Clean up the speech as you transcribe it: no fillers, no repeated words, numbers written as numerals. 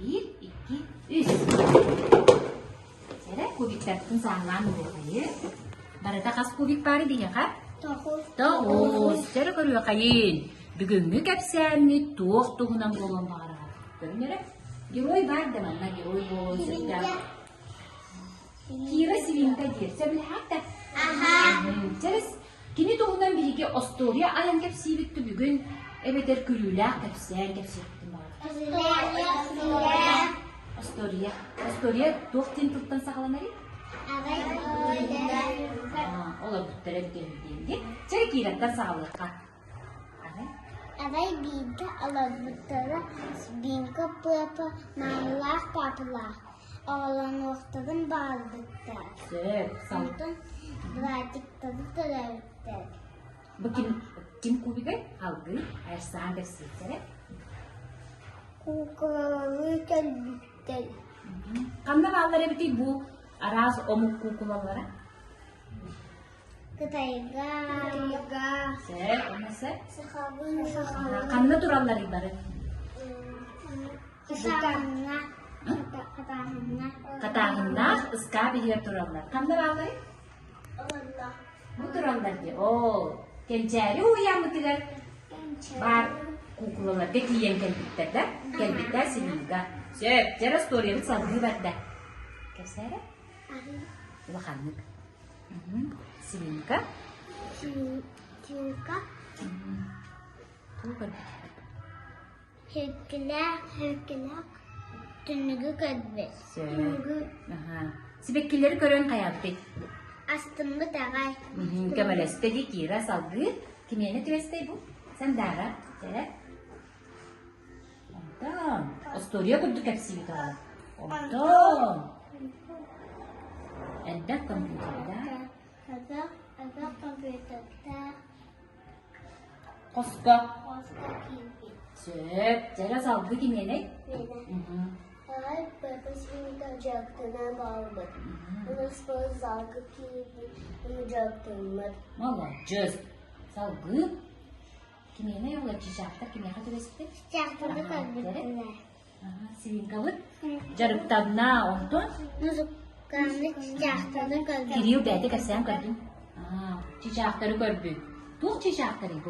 Биир, икки, үс. Эрэ кубиктартын сааһылаан ылыахайы. Барыта хас кубик баары биһиэхэ? Тоҕус. Тоҕус. Чэрэ көрүөхайын. Бүгүҥҥү кэпсээммит туох туһунан буолуон баҕараҕыт? Көрүн эрэ. Герой баар да манна герой буолуон сөптөөх. Кира Свинка диир. Сөбүлэһэҕит да? Аха. Чэрис Кини туһунан биһиги остуоруйа айан кэпсиибит түбүгүн эбэтэр күлүүлээх кэпсээн кэпсиэхпитин баҕарабыт. Остуоруйа. Остуоруйа туох диэн тылтан саҕаланарый? Олорбуттар эбитэ диэн. Чэ, киираттан саҕалыахха. Арай бииргэ олорбуттара Бинка Пеппа маамалаах паапалаах оҕолонуохтарын баҕарбыттар. Сөп. Онтон братиктары төрөөбүттэр. Бу ким, ким кубигай? Алгыы, айарсаан кэпсиэхтэрэ. Куукулалыы кэлбиттэр. Ханна бааллар эбитий бу араас омук куукулалара? Кытайга, Сөп, уонна сөп. Сахабын, сахалыы. Ханна туралларый бары? Хатааһынна, хатааһынна. Хатааһыннаах ыскаап иһигэр тураллар. Ханна баалларый? Олордо. Бу тураллар дии. Оо, кэнчээри уһуйааммытыгар баар куукулаларга тиийэн кэлбиттэр да? Кэлбиттэр Синилга. Сөп, дьэ остуоруйабыт салгыы барда. Кэпсээрэ? Улаханнык. Свинка. Свинка. Тугу көрбүт? Сибэккилээх, сибэккилээх түннүгү көрбүт. Түннүгү. Сибэккилэри көрөн хайаабытый? Астыммыт аҕай. Көмөлөстө дии Кира салгыы. Кимиэнэ түбэстэй бу? Сандаара. Чэрэ. Онтон остуоруйа курдук кэпсиибит оҕолор. Онтон элбэх компьютердаах. Элбэх, элбэх компьютердаах. Хоско. Хоско киирбит. Сөп. Дьэ салгыы кимиэнэй? Миэнэ. Арай Пеппа свинка дьарыктанан барбыт. Уонна спортзалга киирбит, уонна дьарыктаммыт. Маладьыас. Салгыы Кимиэнэ оҕолор чычаахтар кимиэхэ түбэспит? Чычаахтары көрбүттэр. Свинкабыт дьарыктанна, онтон Музыканы чычаахтары көрбүт. Кирилл бэйэтэ кэпсээн көрдүн. Чычаахтары көрбүт. Туох чычаахтарый бу?